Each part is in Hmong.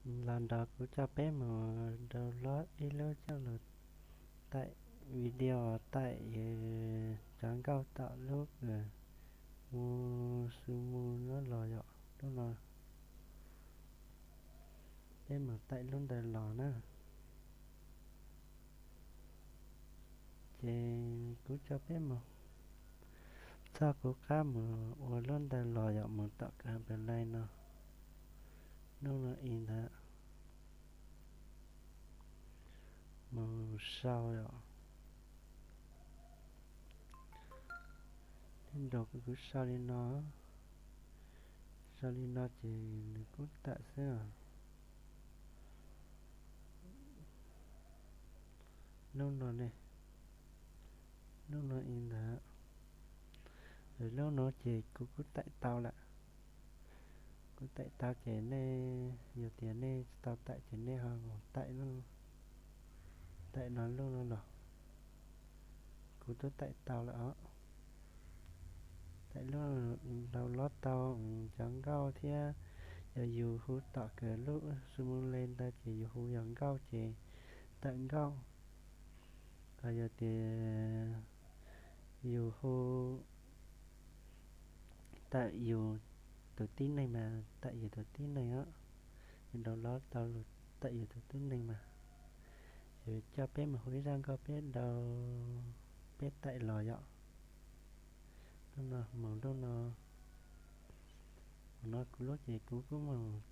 Los nrog kuv coj peb mus download ib lub coj los taim video taim cov nkauj tom lub mus su mu no los yom, lub no. Peb mus taim lub ntawd los na. Ces kuv coj peb mus, txog kuv qab mus ua lub ntawd los yom, mus tom kab npam lais no, lub no ib ntawd, mus sau yom. Nrog kuv sau li no, sau li no ces nws kuj tawm xwb. Lub no ne, lub no ib ntawd, lub no ces kuv kuj taim tau lawm. Kuv taim tau ces nej, yog tias nej tsis tau taim ces nej ho mus taim, taim no lub no los. Kuv twb taim tau lawm os. Taim lub, download tau cov nkauj thiab, yog yus hu tom kab lub su mu le ntawd ces yus hu yog nkauj ces tawm nkauj. Ho yog tias yus hu tawm yus tus tib neeg mas tawm yus tus tib neeg os. Yus download tau tawm yus tus tib neeg mas. Yus coj peb mus hu ib zaj nkauj peb download, peb taim los yom. Lub no mus lub no. Mus no kuv lub ces kuv kuj mus,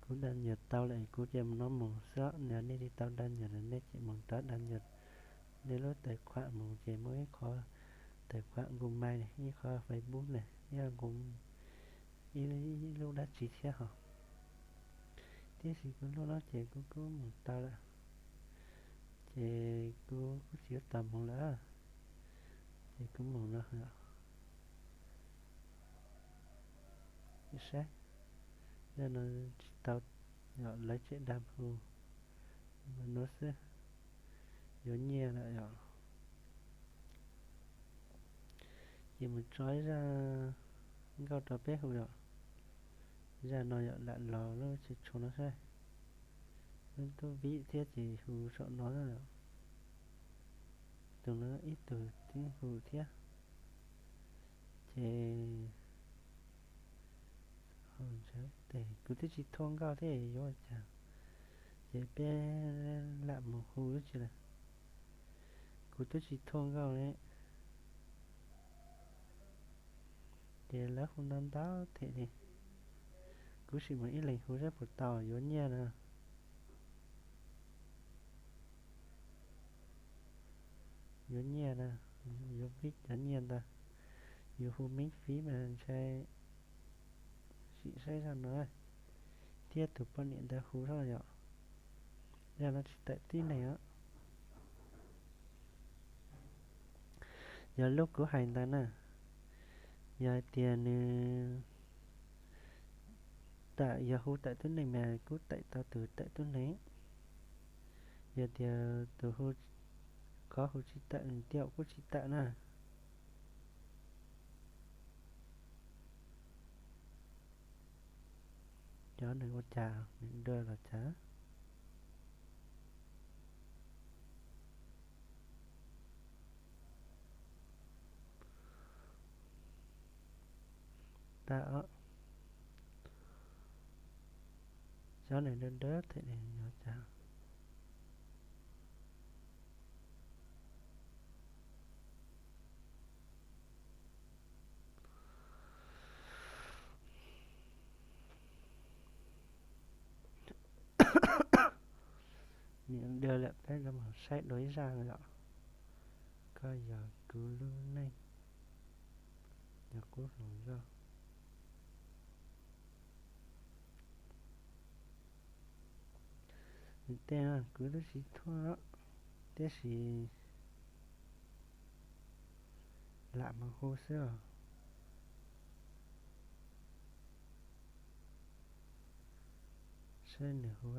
kuv download tau lawm kuv ces mus no mus xwb, yog nej tsis tau download nej ces mus rov download nej lub tais khuam mus ces muaj ib qho tais khuam Google Mail, ib qho Facebook ne, ib qho Google, ib lub dab tsi thiab ho. Tiam sis kuv lub no ces kuv kuj mus tau lawm, ces kuv kuj tsis tab tom mus lawm, ces kuv mus no. Saib, zaj no tsis tau, yog lawv tshem dag hu, mus no xwb, yuav nyiaj lawm yom. Ces mus tso ib zaj nkauj rau peb hu yom. Zaj no yog lam los lub tsev tshuav no saib, lub tub vib thiab ces hu saum no. Tus no ib tug twb hu thiab. Ces kuv twb tsis thuaj nkauj thiab yuav ua cas, ces peb lam mus hu tsi lawm. Kuv twb tsis thuaj nkauj li, ces lawv hu ntau ntau them li. Kuv sim mus ib leeg hu saib puas tau, yuav nyiaj na. Yuav nyiaj na, yuav vib cov nyiaj ntawd. Yus hu miv fiv mas ntshai, sim saib zaj no thiab tus poj niam ntawd hu zoj yom. Zaj no tsis tawm tib neeg os. Yog lub kuv hais ntawd na, yog hais tias nws tawm, yog hu tawm tib neeg mas kuj tawm tau tus tawm tib neeg. Yog tias tus hu, kov hu tsis tawm nws tiag kuj tsis tawm na. Cov nws ua cas nws dua los cas. Tag os. Cov nws dua dua them li no cas. Niam dua lawm, peb los saib dua ib zaj yom. Koj yog kuv lub neej, yog kuv hluas nkauj. Nws tej no kuv twb tsis thuaj, tiam sis lam mus hu xwb os. Saib nws hu,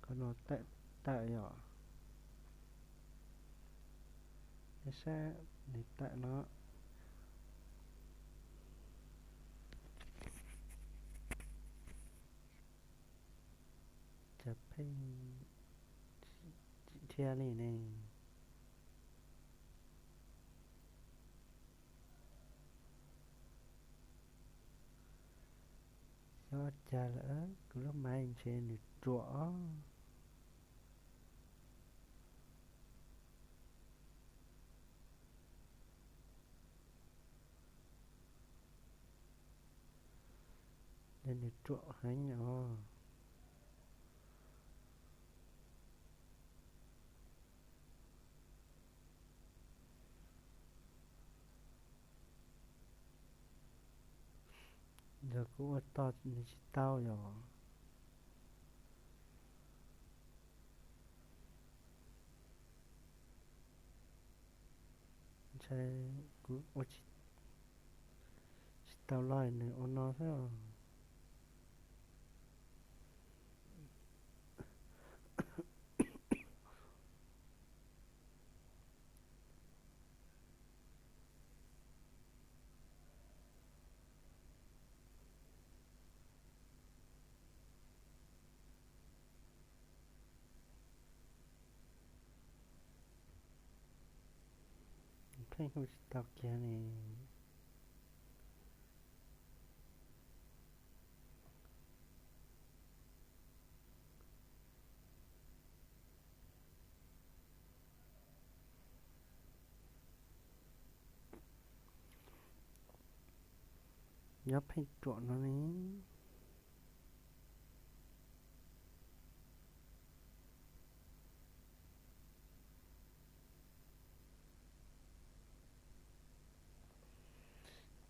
qhov no tawm, tawm yom. Saib nws tawm no. Cas pheej tsis dhia li ne? Xyov cas lawm, kuv lub maiv ntshe nws ruam os. Ces nws ruam heev os. Yog kuv ua tog nws tsis tau yom? Ntshai kuv ua tsis tau los nws ua no xwb os. Pheej hu tsis tau kiag li. Nyob pheej ruam no ne.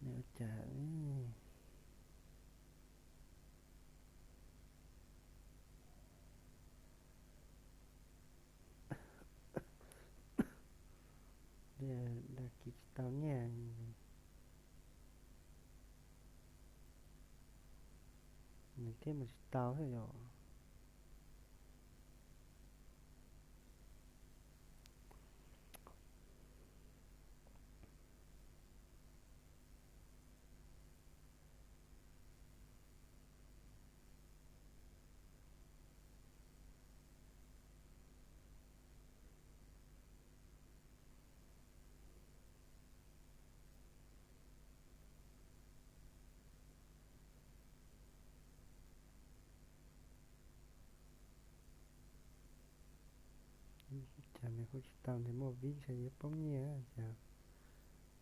Nws ua cas dag kis tsis tau nyiaj, nws thiaj mus tsis tau xwb yom. Cas nws hu tsis tau, nws muaj vib ntshe yuav poob nyiaj, cas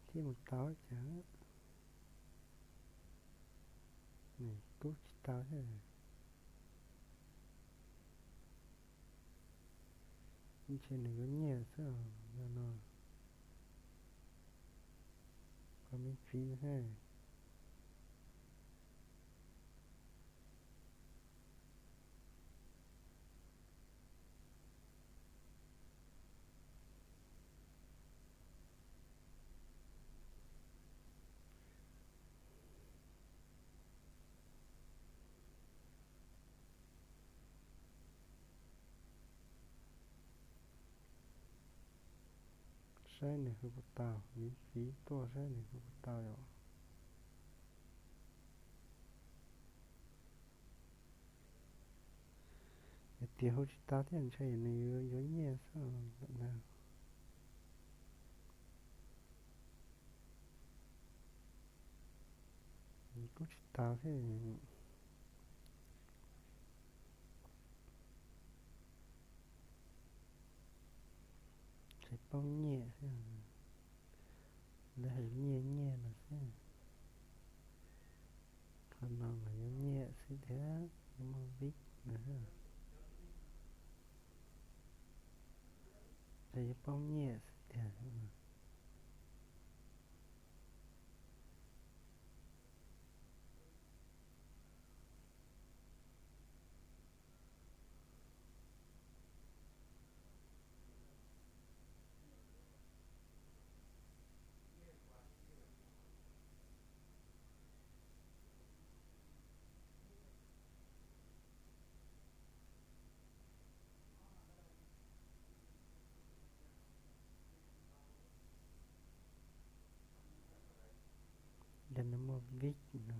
thiaj mus tau cas. Nws kub tsis tau thiab. Ntshe nws yuav nyiaj xwb no. Qhov miv txiv thiab. Saib nws hu puas tau, miv txiv tuaj saib nws hu puas tau yom. Hais tias hu tsis tau thiab ntshe nws yuav nyiaj xwb ntag. Nws kub tsis tau thiab. Tseem poob nyiaj xwb. Lawv hais nyiaj nyiaj no xwb. Qhov no mas yuav nyiaj xwb tiag, yuav muaj vib no xwb. Ces yuav poob nyiaj xwb tiag. Yog nws muaj vib no.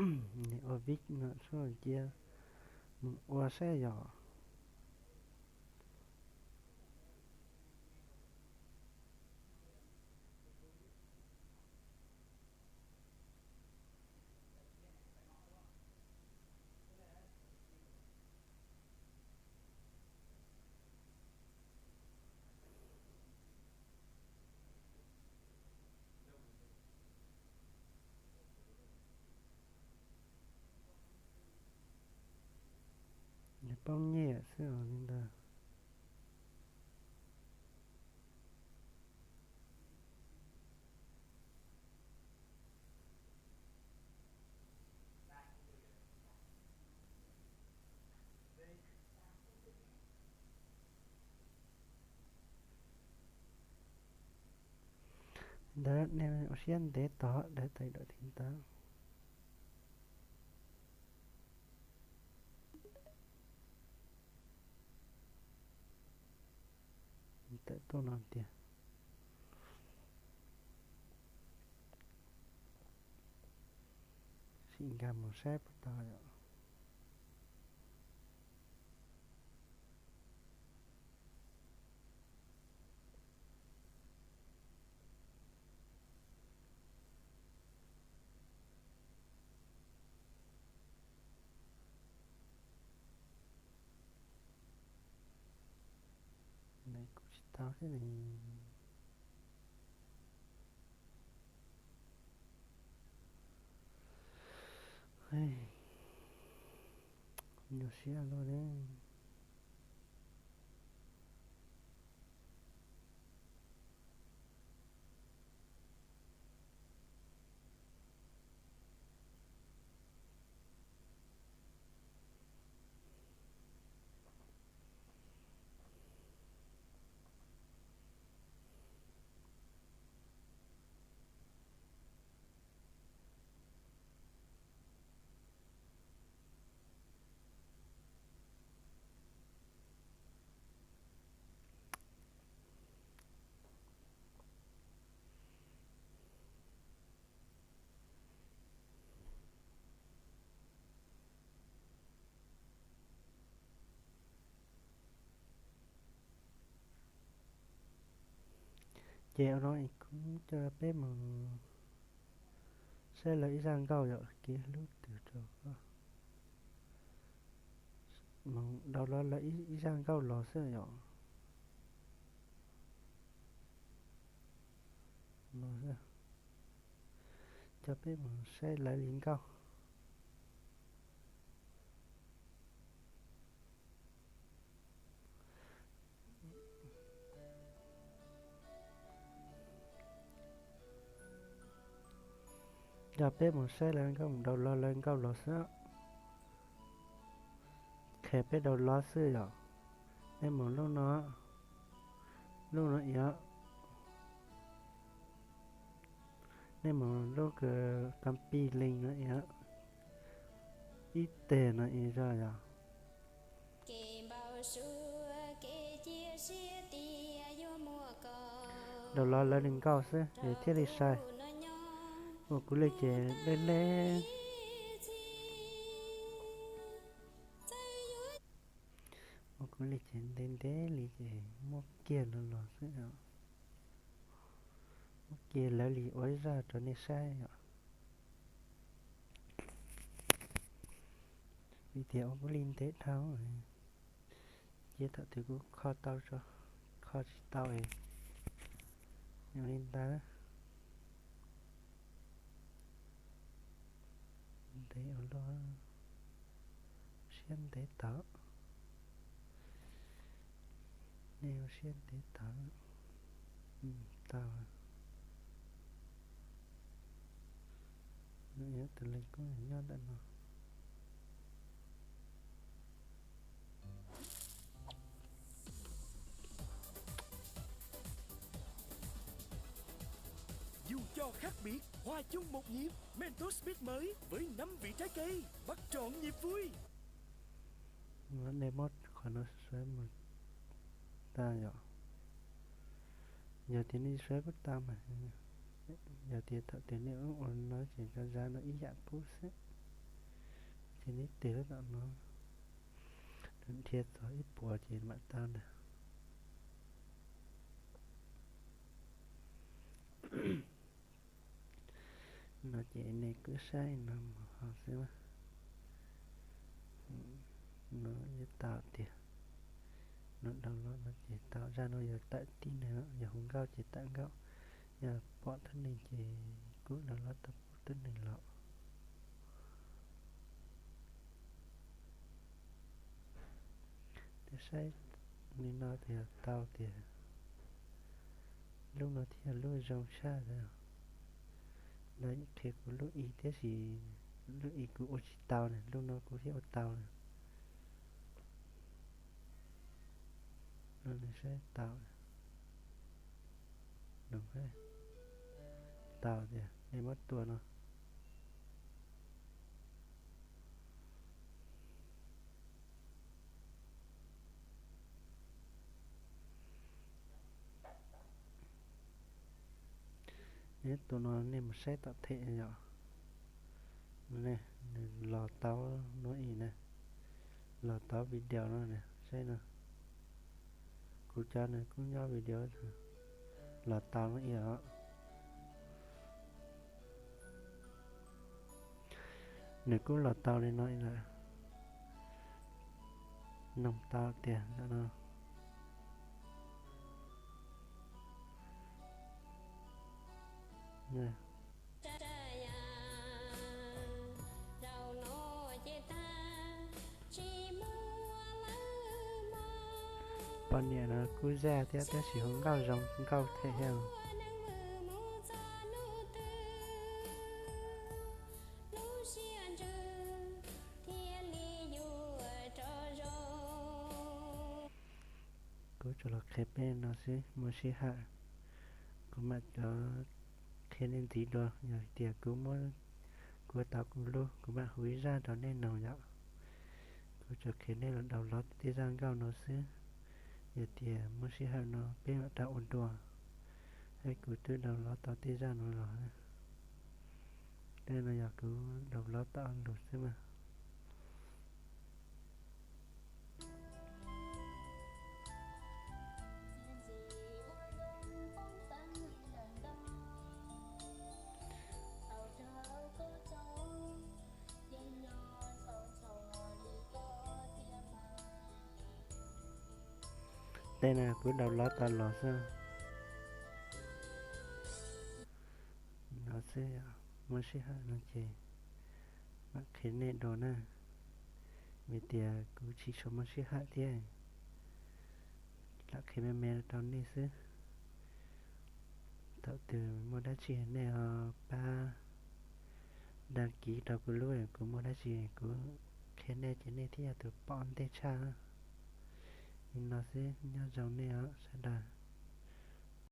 Nws ua vij no sub cia mus ua saib yom. Nws poob nyiaj xwb os li ntawd. Ntawd nej ua siab ntev tod, dawv tais dawm thiv ntawd. Tawm tuaj no tiag. Sim nkag mus saib puas tau yom. Nws kuj tsis tau thiab li. Nyuaj siab luaj li. Ces ua no es kuv coj peb mus saib lawv ib zaj nkauj yom, kev hlub twg rau koj. Mus download lawv ib zaj nkauj los xwb yom. Coj peb mus saib lawv li nkauj. Yog peb mus saib lawv nkauj, mus download lawv nkauj los xwb. Qhia peb download xwb yom. Nej mus lub no, lub no yom. Nej mus lub kws copy link no yom, ib teg no yom. Download lawv li nkauj xwb es thiaj li sai. Ua kuv li ces deb deb. Ua kuv li ces ntev ntev li ces muab kiag los los xwb. Muab kiag lawv li ua ib zaj rau nej saib os. Vim tias ua kuv li ntev dhau, ces thaum twg kuv kho tau, kho tsis tau, yog li ntawd. Ntev ua luaj, siab ntev tod. Nej ua siab ntev tod. Tau. Nws yog tus leeg kub nyob ntawm no. Dù cho khác biệt, hòa chung một nhịp, Mentos Speed mới với năm vị trái cây, bắt trọn nhịp vui. Nej muab qhov no suav mus tag yom. Yog tias nej suav pub tau mas, yog tias thaum twg nej ua no ces zaj no ib yam pub xwb. Ces neb tig lub tom no, dhia txog ib puas ces mam tau ntag. No ces nej kuj saib no mus ho xwb. No yeej tau tiag. No download no ces tau. Zaj no yog tawm tib neeg, yog hu nkauj ces tawm nkauj, yog pom thwj neeg ces kuj download tau pom thwj neeg los. Saib li no tias tau tias lub no thiaj yog lub zoo tshaj li. Lawv qhia kuv lub ib tiam sis lub ib kuv ua tsis tau na, lub no kuv thiaj ua tau na. Saib tau, tau tias nej muab tua no. Neb tus no nej mus saib tom them yom. Nws los tau no ib na, los tau video no na, saib no. Kuv cov nws kuj nyob video los tau no ib os. Nws kuj los tau li no lawm. Noog tau tias ntawm no. Poj niam no kuj zaj thiab tab sis hu nkauj zoo nkauj thiab thiab. Kuv tsuas los qhia peb no xwb, muaj sij hawm kuv mam cov qhia nej ntxiv dua. Yog tias kuv muab, kuv tau kuv lub kuv mam hu ib zaj rau nej noog yom. Kuv tsuas qhia nej los download tej zaj nkauj no xwb. Yog tias muaj sij hawm no peb mam rau ua dua. Kuv twb download tau tej zaj no los. Tej no yog kuv download tau lus xwb mas. Tej no kuv download tau los xwb. No xwb, muaj sij hawm no ces mam qhia nej dua na. Vim tias kuv tsis tshua muaj sij hawm thiab, lam qhia me me rau nej xwb. Thaum twg muaj dab tsi nej ho pab dag kiv rau kuv lub, kuv muaj dab tsi kuv qhia nej ces nej thiaj yog tus pom ntej tshaj. Li no xwb, nyob zoo nej os sawv daws.